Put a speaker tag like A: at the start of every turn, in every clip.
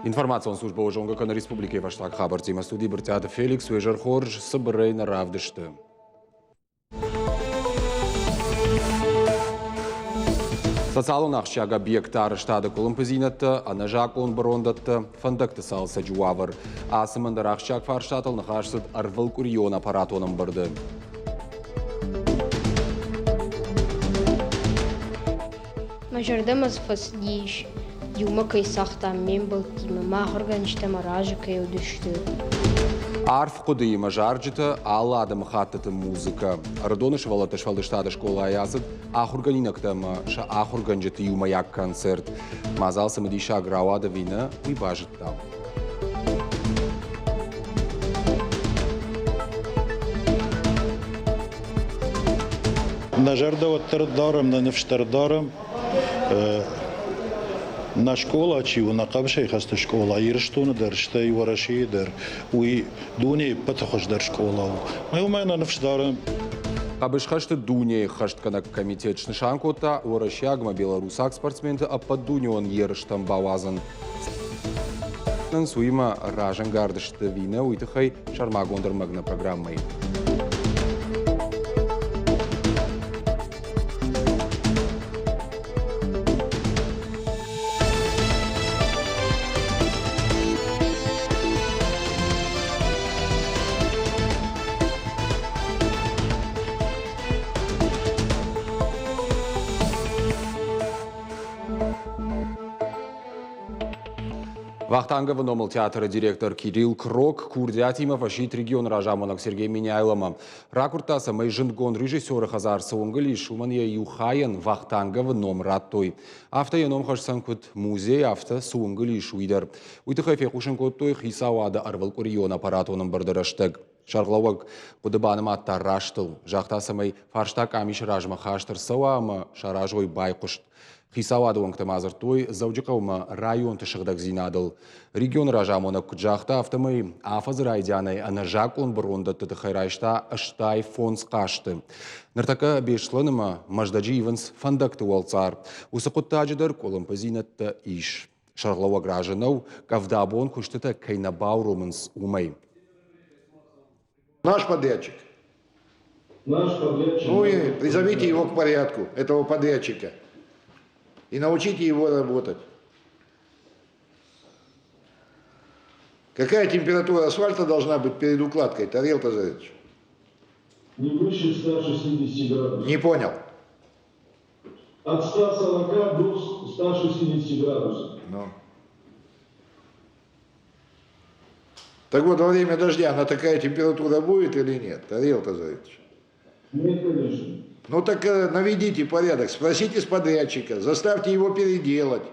A: Информацион службӕ зонгӕ кӕны республикӕйы фӕстаг хабӕрттимӕ. Студийы Брытъиаты Феликс, уе зӕр хорз, цыбырӕй нӕ равдысты. Социалон ахсджиаг объектты арӕзтады къуылымпыдзинӕдтӕ, ӕнӕзакъон бырондӕттӕ, фӕндӕгты цалцӕджы уавӕр. Ацы ӕндӕр ахсджиаг фарстатыл ныхас цыд ӕрвылкъуырион аппаратон ӕмбырды.
B: Мӕ зӕрдӕмӕ дзы фӕцыдис, иумӕ кӕй цагътам ме мбӕлттимӕ, мӕ ахуыргӕнджытӕ мӕ разы кӕй уыдысты.
A: Арф хъуыдыимӕ зарджытӕ, алы адӕмыхӕттыты музыкӕ. Ӕрыдоны сывӕллӕтты сфӕлдыстады скъолайы ацыд ахуыргӕнинӕгтӕ ӕмӕ сӕ ахуыргӕнджыты иумӕйаг концерт. Мадзал цымыдисаг рауад ӕви нӕ, уый базыдтам.
C: Нӕ зӕрдӕ уӕддӕр дарӕм, нӕ ныфс дӕр дарӕм. Нӕ скъола чи у, нӕ хъӕбысӕйхӕцты скъола Ирыстоны дӕр, стӕй Уӕрӕсейы дӕр, уый дунейы ӕппӕты хуыздӕр скъола у. Ӕмӕ уымӕй нӕ ныфс дарӕм.
A: Хъӕбысхӕсты дунейы ххӕстгӕнӕг комитет снысан кодта уӕрӕсейаг ӕмӕ белорусаг спортсменты ӕппӕтдунеон ерыстӕм бауадзын. Уыимӕ разӕнгард сты ӕви нӕ, уый тыххӕй сӕрмагонд ӕрмӕг нӕ программӕйы. Вахтанговы номыл театры директор Кирилл Крок курдиатимӕ фӕсидт регионы разамонӕг Сергей Меняйломӕ. Ракуырдта, цӕмӕй зындгонд режиссеры хӕдзар цы уынгыл ис, уымӕн йӕ иу хайӕн Вахтанговы ном радтой. Афтӕ йӕ ном хӕсдзӕн куыд музей, афтӕ цы уынгыл ис, уый дӕр. Уый тыххӕй фехъусын кодтой хицауады ӕрвылкъуырион аппаратон ӕмбырды рӕстӕг. Сӕргълӕууӕг хъуыды банымадта растыл, загъта, цӕмӕй фарста къамисы размӕ хаст ӕрцӕуа ӕмӕ саразой байхъуыст. Хицауады уӕнгтӕ ма дзырдтой Дзӕуджыхъӕумӕ районты сыгъдӕгдзинадыл. Регионы разамонӕг куыд загъта, афтӕмӕй афӕдзы райдианӕй ӕнӕзакъон бырондӕтты тыххӕй райста 85 хъасты. Ныртӕккӕ Беслӕны ӕмӕ Мӕздӕджы ивынц фӕндӕгты уӕлцъар. Уыцы хъуыддаджы дӕр къуылымпыдзинӕдтӕ ис. Сӕргълӕууӕг разы нӕу, къӕвдабон куыстытӕ кӕй нӕ бауромынц, уымӕй.
D: Наш подрядчик.
E: Наш подрядчик.
D: Ну и призовите его к порядку, этого подрядчика. И научите его работать. Какая температура асфальта должна быть перед укладкой, Тариэл Тазарович?
E: Не выше 160 градусов.
D: Не понял.
E: От 140 до 160 градусов.
D: Ну. Так вот, во время дождя она такая температура будет или нет, Тариэл Тазарович?
E: Нет, конечно.
D: Ну так наведите порядок, спросите с подрядчика, заставьте его переделать.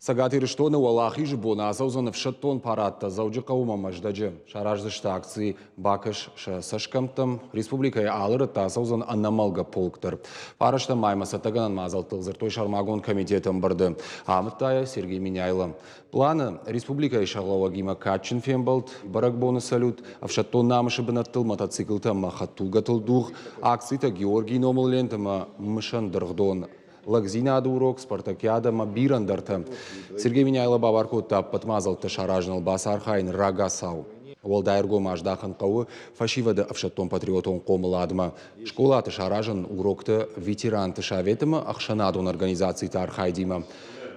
A: Цӕгат Ирыстоны Уӕлахизы бон ацӕудзӕн ӕфсӕддон парадтӕ Дзӕуджыхъӕумӕ Мӕздӕджы. Сараздзысты акци «Бакӕс сӕ цӕсгӕмттӕм». Республикӕйы алы рӕтты ацӕудзӕн ӕнӕмӕлгӕ полк дӕр. Фарӕстӕм маймӕ цӕттӕгӕнӕн мадзӕлттыл дзырдтой сӕрмагонд комитеты ӕмбырды. Амыдта йӕ Сергей Меняйло. Планы республикӕйы сӕргълӕууӕгимӕ кадджын фембӕлд, бӕрӕгбоны салют, ӕфсӕддон намысы бынӕттыл мотоциклтӕ ӕмӕ хӕдтулгӕтыл дугъ, акцитӕ Георгийы номыл лент ӕмӕ мысӕн дыргъдон. Лӕгдзинады урок, спартакиадӕ ӕмӕ бирӕ ӕндӕртӕ. Сергей Меняйло бабар кодта ӕппӕт мадзӕлттӕ саразыныл бацархайын рагацау. Уӕлдай ӕргом аздахын хъӕуы фӕсивӕды ӕфсӕддон-патриотон хъомыладмӕ, скъолаты саразын уроктӕ ветеранты совет ӕмӕ ӕхсӕнадон организациты архайдимӕ.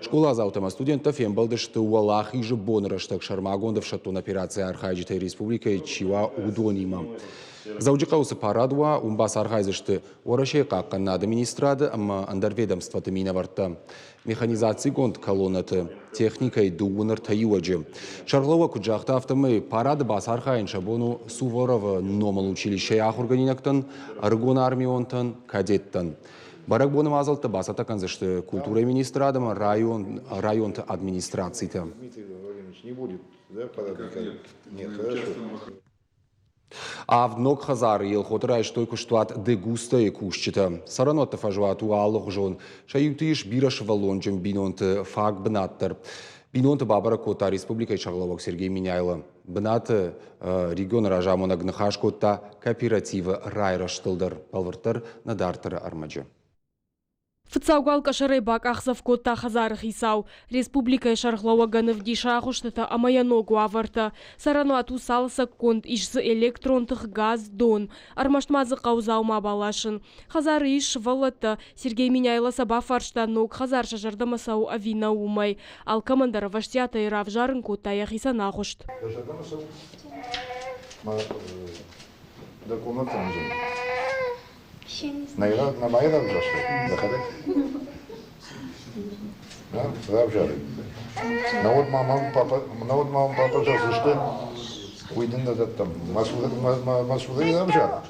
A: Скъоладзаутӕ ӕмӕ студенттӕ фембӕлдысты Уӕлахизы боны рӕстӕг сӕрмагонд ӕфсӕддон операцийы архайджытӕй республикӕйы чи уа, уыдонимӕ. Дзӕуджыхъӕуы цы парад уа, уым бацархайдзысты Уӕрӕсейы хъахъхъӕнынады министрады ӕмӕ ӕндӕр ведомствоты минӕвӕрттӕ, механизацигонд колоннӕты техникӕйы дыууын ӕртӕ иуӕджы. Сӕргълӕууӕг куыд загъта, афтӕмӕй парады бацархайын сӕ бон у Суворовы номыл училищейы ахуыргӕнинӕгтӕн, ӕрыгон армионтӕн, кадеттӕн. Бӕрӕгбоны мадзӕлттӕ бацӕттӕ кӕндзысты культурӕйы министрад ӕмӕ районты администрацитӕ. Авд ног хӕдзары Елхоты райстой куыстуат Дегуста-йы кусджытӕ. Цӕрӕнуӕтты фӕзуат у алыгъуызон. Сӕ иуты ис бирӕсывӕллонджын бинонты фаг бынат дӕр. Бинонты бабӕрӕг кодта республикӕйы сӕргълӕууӕг Сергей Меняйло. Бынаты регионы разамонӕг ныхас кодта кооперативы райрӕзтыл дӕр. Бӕлвырддӕр нӕ дарддӕры ӕрмӕджы.
F: Фыццаг уал къӕсӕрӕй бакъахдзӕф кодта хӕдзары хицау. Республикӕйы сӕргълӕууӕгӕн ӕвдисы агъуыстытӕ ӕмӕ йӕ ног уавӕртӕ. Цӕрӕнуат у цалцӕггонд, ис дзы электрон тых, газ, дон. Ӕрмӕст ма дзы хъӕуы дзаума баласын. Хӕдзары ис сывӕллӕттӕ. Сергей Меняйло сӕ бафарста, ног хӕдзар сӕ зӕрдӕмӕ цӕуы ӕви нӕ, уымӕй. Алкӕмӕн дӕр ӕвӕстиатӕй равзарын кодта йӕхицӕн агъуыст.
D: Дӕ зӕрдӕмӕ цӕуы? Дӕ комнатӕ Нӕма равзӕрстай дӕхӕдӕг? Равзарай. Науӕд ма мӕм папа, науӕд ма мӕм папа зӕгъдзысты, уый дын нӕ дӕттӕм. Мӕ сурӕй равзар.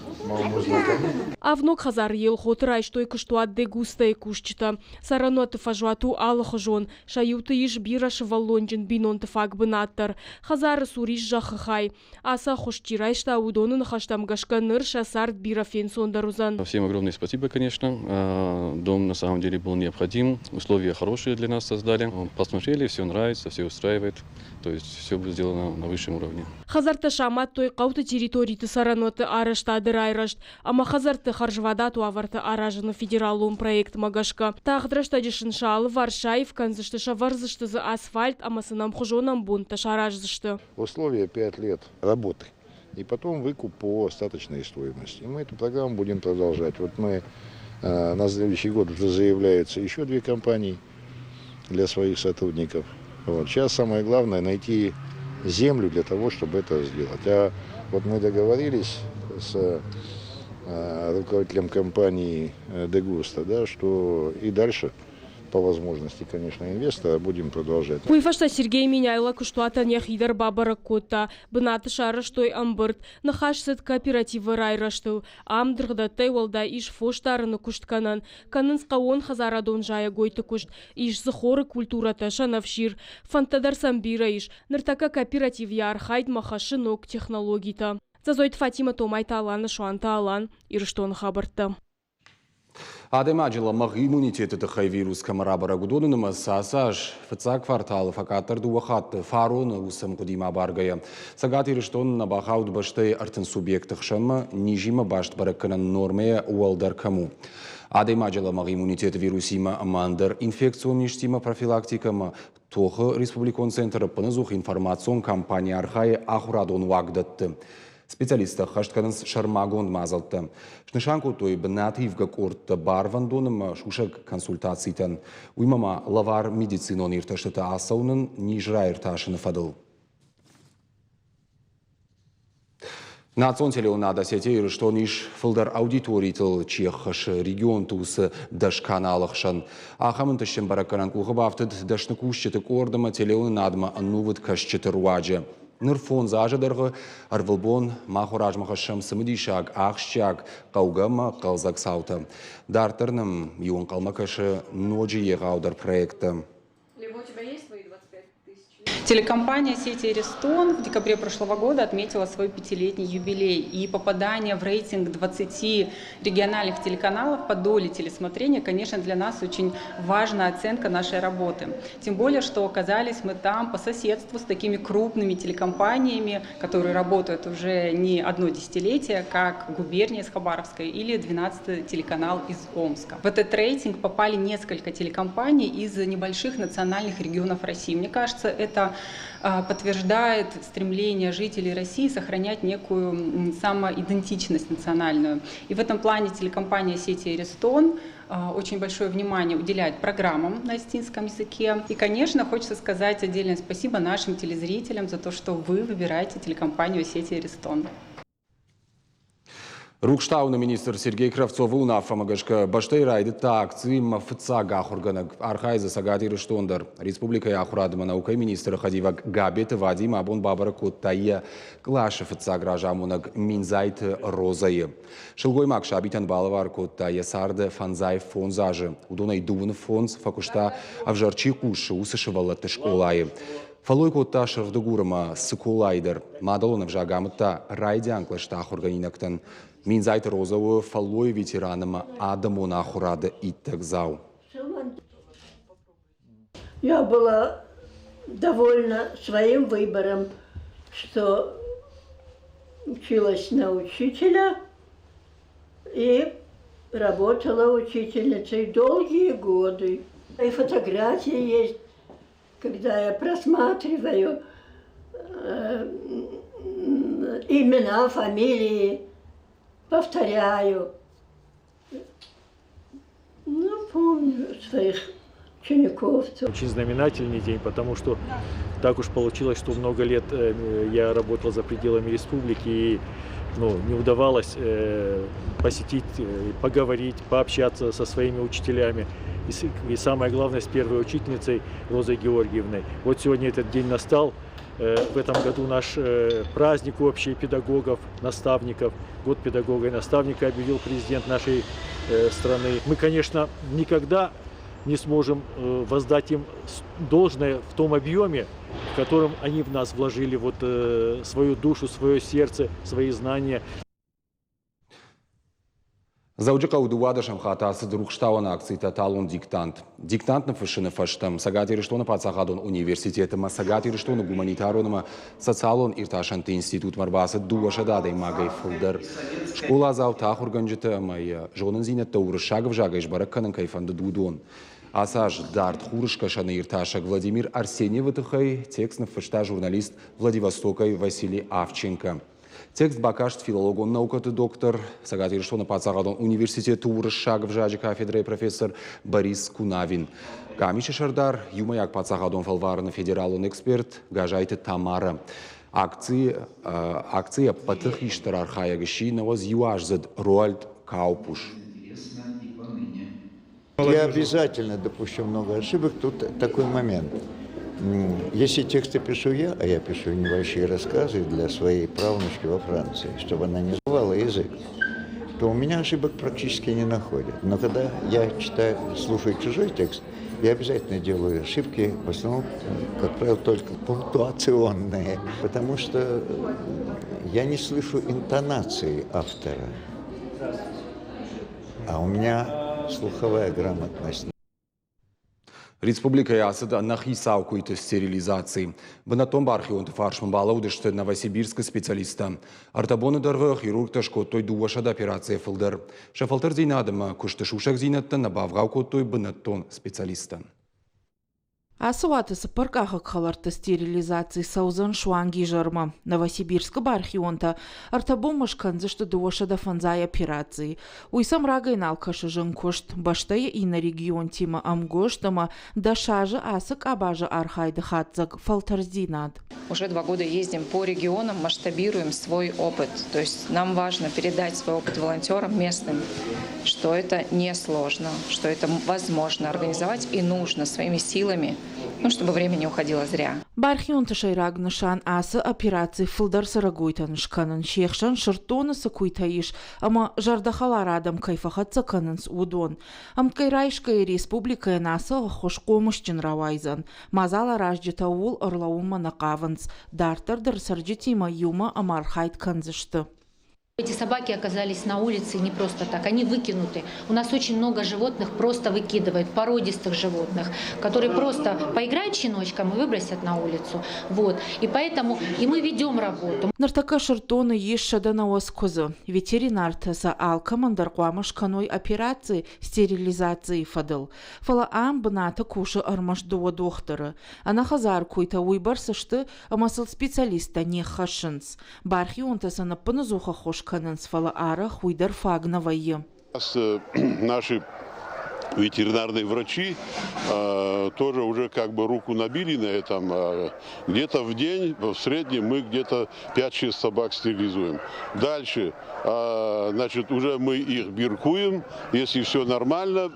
F: Авног хӕдзары Елхоты райстой куыстуат Дегустайы кусджытӕ. Цӕрӕнуӕтты фӕзуат у алыхуызон. Сӕ иуты ис бирӕсывӕллонджын бинонты фаг бынат дӕр. Хӕдзары цур ис зӕххы хай. Ацы ӕххуыс чи райста, уыдоны ныхӕстӕм гӕсгӕ ныр сӕ цард бирӕ фенцондӕр уыдзӕн.
G: Всем огромное спасибо, конечно. Дом на самом деле был необходим. Условия хорошие для нас создали. Посмотрели, все нравится, все устраивает. То есть все было сделано на высшем уровне.
F: Хӕдзӕрттӕ самадтой хъӕуты территориты цӕрӕнуӕтты арӕзтады райрӕзт ӕмӕ хӕдзӕртты хӕрзвадат уавӕрты аразыны федералон проектмӕ гӕсгӕ. Тагъд рӕстӕджы сын сӕ алыварс саив кӕндзысты, сӕвӕрдзысты дзы асфальт ӕмӕ сын ӕмхуызон ӕмбондтӕ сараздзысты.
D: Условия 5 лет работы и потом выкуп по остаточной стоимости. И мы эту программу будем продолжать. Вот мы на следующий год уже заявляются еще две компании для своих сотрудников. Вот. Сейчас самое главное найти землю для того, чтобы это сделать. А вот мы договорились с руководителем компании Дегуста, да, что и дальше по возможности, конечно, инвестора будем продолжать.
F: Уый фӕстӕ Сергей Меняйло куыстуатӕн йӕхи дӕр бабӕрӕг кодта. Бынаты сарӕзтой ӕмбырд. Ныхас цыд кооперативы райрӕзтыл. Ам дыргъдӕттӕй уӕлдай ис фосдарыны куыст кӕнӕн. Кӕнынц хъӕууонхӕдзарадон зайӕгойты куыст. Ис дзы хоры культурӕтӕ, сӕнӕфсир. Фӕндтӕ дӕр сӕм бирӕ ис. Ныртӕккӕ кооператив йӕ архайдмӕ хӕссы ног технологитӕ. Дзӕзойты Фатимӕ, Томайты Аланы, Суанты Алан, Ирыстоны хабӕрттӕ.
A: Адӕймаджы лӕмӕгъ иммунитеты тыххӕй вирус кӕмӕ рабӕрӕг, уыдоны нымӕц ацы аз фыццаг кварталы фӕкъаддӕр дыууӕ хатты фароны уыцы ӕмгъуыдимӕ абаргӕйӕ. Цӕгат Ирыстоны нӕ бахауд бӕстӕйы 30 субъекты хсӕнмӕ низимӕ баст бӕрӕггӕнӕн нормӕйӕ уӕлдӕр кӕм у. Адӕймаджы лӕмӕгъ иммунитеты вирусимӕ ӕмӕ ӕндӕр инфекцион низтимӕ профилактикӕмӕ тохы республикон центр ӕппынӕдзух информацион кампани архайы ахуырадон уагдӕтты. Специалисттӕ ӕххӕст кӕнынц сӕрмагонд мадзӕлттӕ. Снысан кодтой бынаты ивгӕ къордтӕ барвӕндон ӕмӕ сусӕг консультацитӕн. Уыимӕ ма лӕвар медицинон иртӕстытӕ ацӕуынӕн низ раиртасыны фӕдыл. Национ телеуынад Осетия Ирыстон ис фылдӕр аудиторитыл чи ӕххӕссы регионты уыцы 10 каналы хсӕн. Ахӕм ӕнтыстджын бӕрӕггӕнӕн къухы бафтыд дӕсны кусджыты къорд ӕмӕ телеуынынадмӕ ӕнувыд кӕсджыты руаджы. Ныр фондз азы дӕргъы ӕрвылбон мах размӕ хӕссӕм цымыдисаг, ахсджиаг, хъӕугӕ ӕмӕ хъӕлдзӕг цаутӕ. Дарддӕр нӕм иу ӕнхъӕлмӕ кӕсы ноджы егъаудӕр проекттӕ.
H: Телекомпания сети «Аристон» в декабре прошлого года отметила свой пятилетний юбилей. И попадание в рейтинг 20 региональных телеканалов по доле телесмотрения, конечно, для нас очень важная оценка нашей работы. Тем более, что оказались мы там по соседству с такими крупными телекомпаниями, которые работают уже не одно десятилетие, как «Губерния» из Хабаровска или 12-й телеканал из Омска. В этот рейтинг попали несколько телекомпаний из небольших национальных регионов России. Мне кажется, это подтверждает стремление жителей России сохранять некую самоидентичность национальную. И в этом плане телекомпания сети «Аристон» очень большое внимание уделяет программам на осетинском языке. И, конечно, хочется сказать отдельное спасибо нашим телезрителям за то, что вы выбираете телекомпанию сети «Аристон».
A: Рухстауыны министр Сергей Кравцовы уынаффӕмӕ гӕсгӕ бӕстӕйы райдыдта акци «Мӕ фыццаг ахуыргӕнӕг». Архайы дзы Цӕгат Ирыстон дӕр. Республикӕйы ахуырады ӕмӕ наукӕйы министры хӕдивӕг Габеты Вадим абон бабӕрӕг кодта йӕ къласы фыццаг разамонӕг Минзайты Розӕйы. Сылгоймаг сабитӕн балӕвар кодта йӕ царды фӕндзай фондз азы. Уыдонӕй дыууын фондз фӕкуыста, ӕвзӕр чи хъусы, уыцы сывӕллӕтты скъолайы. Фӕллой кодта Сырхдыгур ӕмӕ Цыколайы дӕр. Мадӕлон ӕвзаг амыдта райдиан кълӕсты ахуыргӕнинӕгтӕн. Минзайты Роза у фӕллойы ветеран ӕмӕ адӕмон ахуырады иттӕгдзау.
I: Я была довольна своим выбором, что училась на учителя и Работала учительницей долгие годы. И фотографии есть, когда я просматриваю э, имена, фамилии, повторяю. Ну, помню своих учеников.
J: Очень знаменательный день, потому что так уж получилось, что много лет я работал за пределами республики и, ну, не удавалось посетить, поговорить, пообщаться со своими учителями. И самое главное, с первой учительницей Розой Георгиевной. Вот сегодня этот день настал. В этом году наш праздник общий педагогов, наставников. Год педагога и наставника объявил президент нашей страны. Мы, конечно, никогда не сможем воздать им должное в том объеме, в котором они в нас вложили вот свою душу, свое сердце, свои знания.
A: Дзӕуджыхъӕуы дыууадӕсӕм хатт ацыд рухстауӕн акци «Тоталон диктант». Диктант ныффыссыны фӕстӕ Цӕгат Ирыстоны паддзахадон университеты ӕмӕ Цӕгат Ирыстоны гуманитарон ӕмӕ социалон иртасӕнты институтмӕ ӕрбацыд 200 адӕймагӕй фылдӕр. Скъоладзаутӕ, ахуыргӕнджытӕ ӕмӕ йӕ зонындзинӕдтӕ уырыссаг ӕвзагӕй сбӕрӕг кӕнын кӕй фӕндыд, уыдон. Ацы аз дард хурыскӕсӕны иртасӕг Владимир Арсеньевы тыххӕй текст ныффыста журналист Владивостокӕй Василий Авченко. Текст бакаст филологон наукӕты доктор, Цӕгат Ирыстоны паддзахадон университеты уырыссаг ӕвзаджы кафедрӕйы профессор Борис Кунавин. Къамисы сӕрдар, иумӕйаг паддзахадон фӕлварӕны федералон эксперт Газайты Тамара. Акци, акцийы ӕппӕты хистӕр архайӕг сси 91-аздзыд Роальд Каупуш.
D: Я обязательно допущу много ошибок. Тут такой момент. Если тексты пишу я, а я пишу небольшие рассказы для своей правнучки во Франции, чтобы она не забывала язык, то у меня ошибок практически не находят. Но когда я читаю, слушаю чужой текст, я обязательно делаю ошибки, в основном, как правило, только пунктуационные, потому что я не слышу интонации автора. А у меня слуховая грамотность.
A: Республикӕйы ацыд ӕнӕхицау куыйты стерилизаци. Бынӕттон бархионты фарсмӕ балӕудысты Новосибирскы специалисттӕ. Ӕртӕ боны дӕргъы хирургтӕ скодтой 200 операцийӕ фылдӕр. Сӕ фӕлтӕрддзинад ӕмӕ куысты сусӕгдзинӕдтӕ нӕ бавгъау кодтой бынӕттон специалисттӕн.
K: Ацы уаты цыппӕркъахыг хӕлӕртты стерилизаци цӕудзӕн суанг изӕрмӕ. Новосибирскы бархионтӕ ӕртӕ бонмӕ скӕндзысты 205 операцийы. Уый сӕм рагӕй нал кӕсы зын куыст. Бӕстӕйы иннӕ регионтимӕ ӕмгуыст ӕмӕ 10 азы ацы къабазы архайды хатдзӕг фӕлтӕрддзинад.
L: Уже 2 года ездим по регионам, масштабируем свой опыт. То есть нам важно передать свой опыт волонтерам местным, что это несложно, что это возможно организовать и нужно своими силами, ну, чтобы время не уходило зря.
K: Бархионты сӕйраг нысан ацы операци фылдӕр цӕрӕгойтӕн скӕнын, се хсӕн сырддоны цы куыйтӕ ис ӕмӕ зӕрдӕхӕлар адӕм кӕй фӕхӕццӕ кӕнынц, уыдон. Ӕмткӕй райсгӕйӕ республикӕйӕн ацы ӕххуыс хъомысджын рауайдзӕн. Мадзаларазджытӕ ууыл ӕрлӕууынмӕ нӕ хъавынц. Дарддӕр дӕр цӕрджытимӕ иумӕ ӕмархайд кӕндзысты.
M: Эти собаки оказались на улице не просто так, они выкинуты. У нас очень много животных просто выкидывают, породистых животных, которые просто поиграют щеночком и выбросят на улицу. Вот. И поэтому и мы ведем работу.
K: Ныртӕккӕ сырддоны ис 190 куыдзы. Ветеринартӕ сӕ алкӕмӕн дӕр хъуамӕ скӕной операци стерилизацийы фӕдыл. Фӕлӕ ам бынаты кусы ӕрмӕст дыууӕ дохтыры. Ӕнӕхӕдзар куыйтӕ уыйбӕрц сты, ӕмӕ сыл специалисттӕ не ххӕссынц. Бархионтӕ сӕ ӕппынӕдзух ӕххуыс кӕнынц, фӕлӕ арӕх уый дӕр фаг нӕ вӕййы.
N: Наши ветеринарные врачи тоже уже как бы руку набили на этом. Где-то в день, в среднем, мы где-то 5-6 собак стерилизуем. Дальше, значит, уже мы их биркуем. Если все нормально,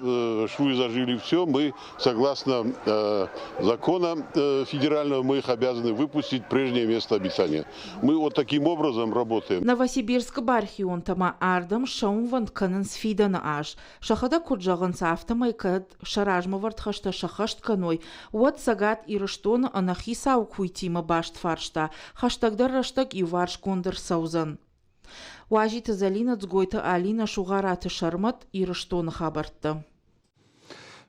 N: швы зажили, все, мы, согласно закона федерального, мы их обязаны выпустить в прежнее место обитания. Мы вот таким образом работаем.
K: Новосибирскы бархионтӕ ма ардӕм ссӕуынвӕнд кӕнынц фидӕны аз. Сӕхӕдӕг куыд зӕгъынц, афтӕмӕй кӕд сӕ размӕвӕрд хӕстӕ сӕххӕст кӕной, уӕд Цӕгат Ирыстоны ӕнӕхицау куыйтимӕ баст фарста хӕстӕгдӕр рӕстӕг иуварсгонд ӕрцӕудзӕн. Уазиты Зӕлинӕ, Дзгойты Алинӕ, Сугъараты Сӕрмӕт, Ирыстоны хабӕрттӕ.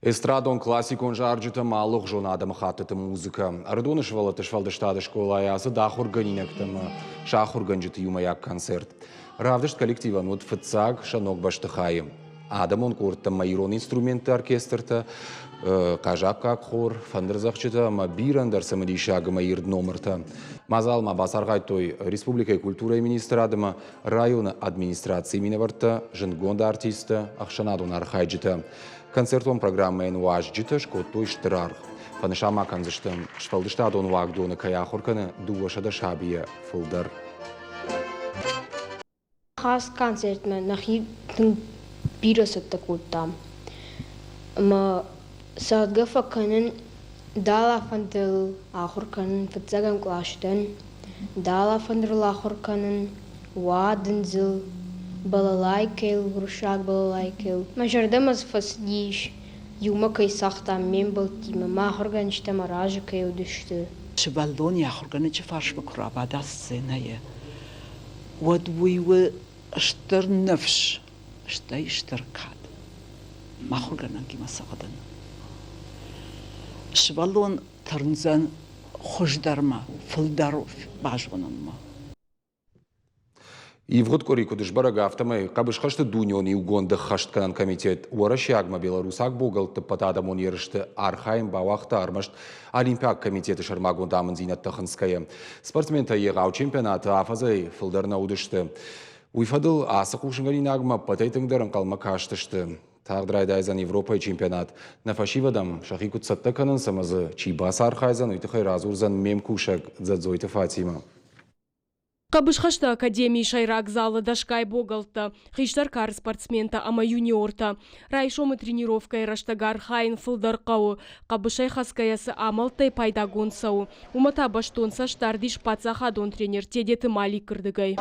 A: Эстрадон классикон зарджытӕ ӕмӕ алыгъуызон адӕмыхӕттыты музыкӕ. Ӕрыдоны сывӕллӕтты сфӕлдыстады скъолайы ацыд ахуыргӕнинӕгтӕ ӕмӕ сӕ ахуыргӕнджыты иумӕйаг концерт. Равдыст коллективӕн уыд фыццаг сӕ ног бӕстыхайы. Адӕмон къордтӕ ӕмӕ ирон инструментты оркестртӕ, хъазахъхъаг хор, фӕндырдзӕгъдджытӕ ӕмӕ бирӕ ӕндӕр цымыдисаг ӕмӕ ирд номыртӕ. Мадзалмӕ бацархайдтой республикӕйы культурӕйы министрад ӕмӕ районы администрацийы минӕвӕрттӕ, зындгонд артисттӕ, ӕхсӕнадон архайджытӕ. Концертон программӕйӕн уазджытӕ скодтой стыр аргъ. Фӕнысан ма кӕндзысты, сфӕлдыстадон уагдоны кӕй ахуыр кӕны 200 сабийӕ фылдӕр.
B: Хӕст концертмӕ нӕхи тынг бирӕ цӕттӕ кодтам. Ӕмӕ цӕгъдгӕ фӕкӕнын далафӕндырыл ахуыр кӕнын фыццӕгӕм къласы дӕн. Далафӕндырыл ахуыр кӕнын, уадындзыл, балалайкӕйыл, уырыссаг балалайкӕйыл. Мӕ зӕрдӕмӕ дзы фӕцыдис, иумӕ кӕй цагътам ме мбӕлттимӕ, мӕ ахуыргӕнджытӕ мӕ разы кӕй уыдысты.
O: Сывӕллон йӕ ахуыргӕнӕджы фарсмӕ куы рабада сценӕйы, уӕд уый у стыр ныфс, стӕй стыр кад мӕ ахуыргӕнӕгимӕ цӕгъдын. Сывӕллон тырндзӕн хуыздӕрмӕ, фылдӕр базонынмӕ.
A: Ивгъуыд къуыри куыд сбӕрӕг, афтӕмӕй хъӕбысхӕсты дунеон иугонды ӕххӕстгӕнӕн комитет уӕрӕсейагмӕ белорусаг богӕлтты ӕппӕтадӕмон ерысты архайын бауагъта ӕрмӕст Олимпиаг комитеты сӕрмагонд амындзинӕдтӕ хынцгӕйӕ. Спортсментӕ егъау чемпионаты афӕдзӕй фылдӕр нӕ уыдысты. Уый фӕдыл ацы хъусынгӕнинагмӕ ӕппӕтӕй тынгдӕр ӕнхъӕлмӕ кастысты. Тагъд райдайдзӕн Европӕйы чемпионат. Нӕ фӕсивӕд ӕм сӕхи куыд цӕттӕ кӕнынц ӕмӕ дзы чи бацархайдзӕн, уый тыххӕй радзурдзӕн ме мкусӕг Дзӕдзойты Фатимӕ.
F: Хъӕбысхӕсты академийы сӕйраг залы дӕсгай богӕлттӕ, хистӕр кары спортсментӕ ӕмӕ юниортӕ. Райсомы тренировкӕйы рӕстӕг архайын фылдӕр хъӕуы. Хъӕбысӕй хӕцгӕйӕ цы амӕлттӕй пайдагонд цӕуы, уымӕ та бӕстон цӕстдард ис паддзахадон тренер Тедеты Маликы рдыгӕй.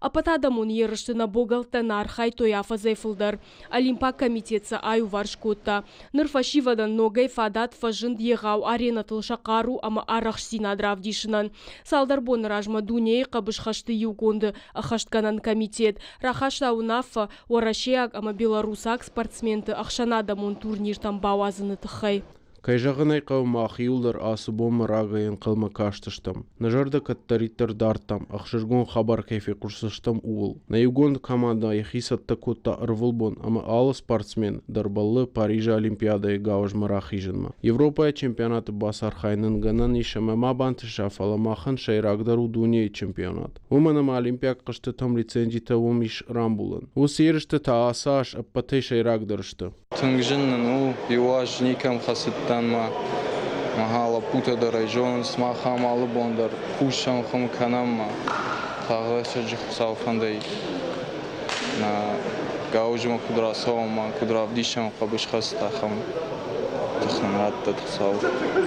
F: Ӕппӕтадӕмон ерысты нӕ богӕлттӕ нӕ архайдтой афӕдзӕй фылдӕр. Олимпаг комитет сӕ аиуварс кодта. Ныр фӕсивӕдӕн ногӕй фадат фӕзынд егъау аренӕтыл сӕ хъару ӕмӕ арӕхстдзинад равдисынӕн. Цалдӕр боны размӕ дунейы хъӕбысхӕсты иугонды ӕххӕстгӕнӕн комитет рахаста уынаффӕ уӕрӕсейаг ӕмӕ белорусаг спортсменты ӕхсӕнадӕмон турниртӕм бауадзыны тыххӕй.
P: Кӕй зӕгъын ӕй хъӕуы, мах иуылдӕр ацы бонмӕ рагӕй ӕнхъӕлмӕ кастыстӕм. Нӕ зӕрдӕ кӕддӕриддӕр дардтам, ӕхсызгон хабар кӕй фехъусдзыстӕм, ууыл. Нӕ иугонд командӕ йӕхи цӕттӕ кодта ӕрвылбон ӕмӕ алы спортсмен дӕр бӕллы Парижы Олимпиадӕйы гауызмӕ рахизынмӕ. Европӕйы чемпионаты бацархайын гӕнӕн ис ӕмӕ ма бантыса, фӕлӕ махӕн сӕйрагдӕр у дунейы чемпионат. Уымӕн ӕмӕ Олимпиаг хъӕзтытӕм лицензитӕ уым ис рамбулӕн. Уыцы ерысты та ацы аз ӕппӕтӕй сӕйрагдӕр сты.
Q: Тынг зын нын у, иу аз никӕм хӕцыдтӕн мӕ мӕ лӕппутӕ дӕр ӕй зонынц, мах ам алы бон дӕр кусӕм, хуым кӕнӕм мӕ тагъд рӕстӕджы Хуыцауы фӕндӕй нӕ гауызмӕ куыд рацӕуӕм ӕмӕ куыд равдисӕм хъӕбысхӕст, ахӕм тых нын раттӕд Хуыцау.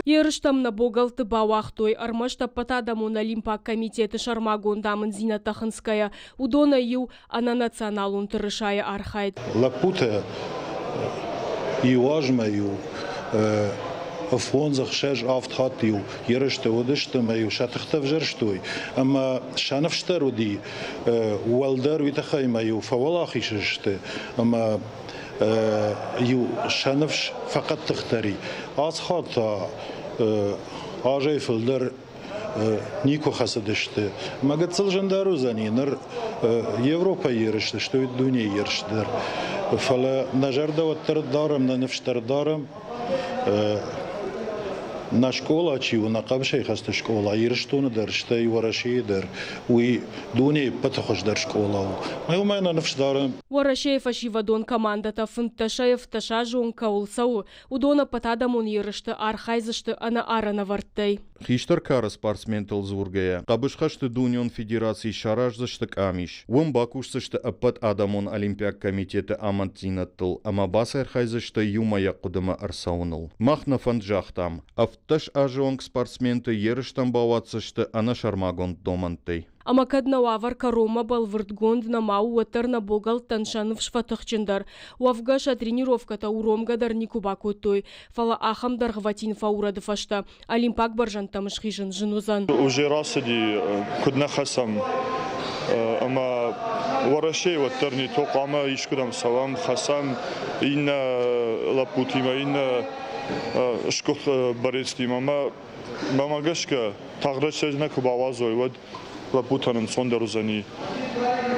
F: Ерыстӕм нӕ богӕлтты бауагътой ӕрмӕст ӕппӕтадӕмон Олимпаг комитеты сӕрмагонд амынддзинӕдтӕ хынцгӕйӕ. Уыдонӕй иу ӕнӕнационалон тырысайы архайд.
C: Лӕппутӕ иу азмӕ-иу фондз, ӕхсӕз, авд хатт-иу ерыстӕ уыдысты ӕмӕ-иу сӕ тыхтӕ ӕвзӕрстой ӕмӕ сӕ ныфс дӕр уыди уӕлдӕр уый тыххӕй ӕмӕ-иу фӕуӕлахиз сты ӕмӕ иу сӕ ныфс фӕхъӕддыхдӕр и. Ацы хатт та азӕй фылдӕр никуы хӕцыдысты. Мӕ гыццыл зындӕр уыдзӕни ныр Европӕйы ерысты, сты дунейы ерысты дӕр. Фӕлӕ нӕ зӕрдӕ уӕддӕр дарӕм, нӕ ныфс дӕр дарӕм. Нӕ скъола чи у, нӕ хъӕбысӕйхӕсты скъола Ирыстоны дӕр, стӕй Уӕрӕсейы дӕр, уый дунейы ӕппӕты хуыздӕр скъола у. Мӕ уымӕй нӕ ныфс дарӕм.
F: Уӕрӕсейы фӕсивӕдон командӕтӕ фынддӕсӕй ӕвддӕсазон кӕуыл цӕуы, уыдон ӕппӕтадӕмон ерысты архайдзысты ӕнӕ арӕнӕвӕрдтӕй.
R: Хистӕр кары спортсментыл дзургӕйӕ, хъӕбысхӕсты дунеон федерацийы сараздзысты къамис. Уым бакусдзысты ӕппӕт адӕмон олимпиаг комитеты амынддзинӕдтыл ӕмӕ бацархайдзысты иумӕйаг хъуыдымӕ ӕрцӕуыныл. Мах нӕ фӕнд загътам, 17 азы онг спортсменты ерыстӕм бауадздзысты ӕнӕсӕрмагонд домӕнтӕй.
F: Ӕмӕ кӕд нӕ уавӕр кӕронмӕ бӕлвырдгонд нӕма у, уӕддӕр нӕ богӕлттӕн сӕ ныфс фӕтыхджындӕр. Уӕвгӕ сӕ тренировкӕтӕ уромгӕ дӕр никуы бакодтой, фӕлӕ ахӕм дӕргъвӕтин фӕурӕды фӕстӕ олимпаг бӕрзӕндтӕм схизын зын уыдзӕн.
S: Уже рацыди, куыд нӕ хӕцӕм, ӕмӕ Уӕрӕсейы уӕддӕр не то хъуамӕ искуыдӕм цӕуӕм, хӕцӕм иннӕ лӕппутимӕ, иннӕ сгуыхт борецтимӕ. Ӕмӕ мӕмӕ гӕсгӕ, тагъд рӕстӕджы нӕ куы бауадзой, уӕд Лӕппутӕн ӕнцондӕр уыдзӕни,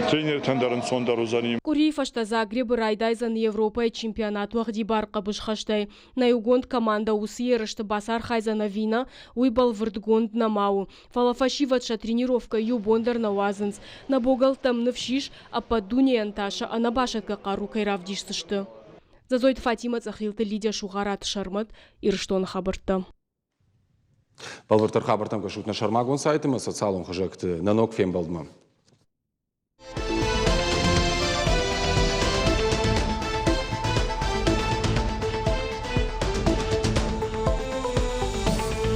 S: тренертӕн дӕр ӕнцондӕр уыдзӕни.
F: Къуырийы фӕстӕ Загребы райдайдзӕн Европӕйы чемпионат уӕгъдибар хъӕбысхӕстӕй. Нӕ иугонд командӕ уыцы ерысты бацархайдзӕн ӕви нӕ, уый бӕлвырдгонд нӕма у. Фӕлӕ фӕсивӕд сӕ тренировкӕ иу бон дӕр нӕ уадзынц. Нӕ богӕлттӕм ныфс ис, ӕппӕт дунейӕн та сӕ ӕнӕбасӕтгӕ хъару кӕй равдисдзысты. Дзӕдзойты Фатимӕ Цъӕхилты Лидия Сугъараты Сӕрмӕт, Ирыстоны хабӕрттӕ.
A: Бӕлвырддӕр хабӕрттӕм кӕсут нӕ сӕрмагонд сайты ӕмӕ социалон хызӕгты. Нӕ ног фембӕлдмӕ.